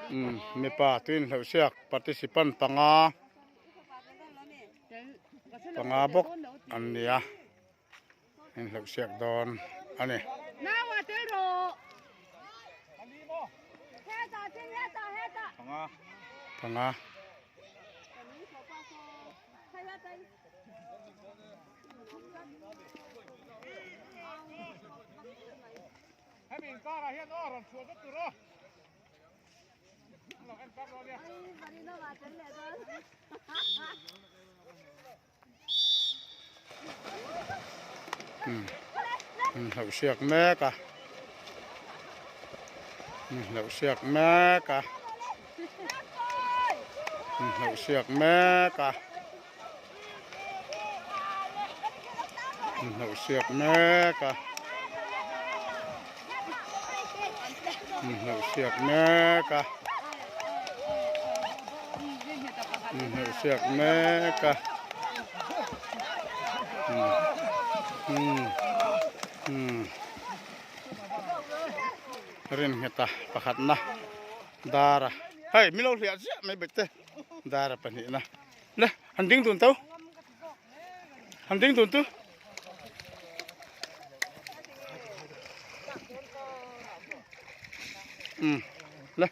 Umm mipa tuin hlauh siak participant panga panga bawk an ni a inhlauh siak dawn a ni. Panga. Hemi inkarah hian aw rawn chhuah vek tur aw. An lo en tak dawn nia. Hmm. Hlauh siak mek a. Hlauh siak mek a. Hlauh siak mek a. Hlauh siak mek a. Hlauh siak mek a. Hlauh siak mek a. Rin nghet a pakhatna dara hei min lo hliah chiah mai bete dara pahnihna. Le han ding dun to han ding dun tu um le.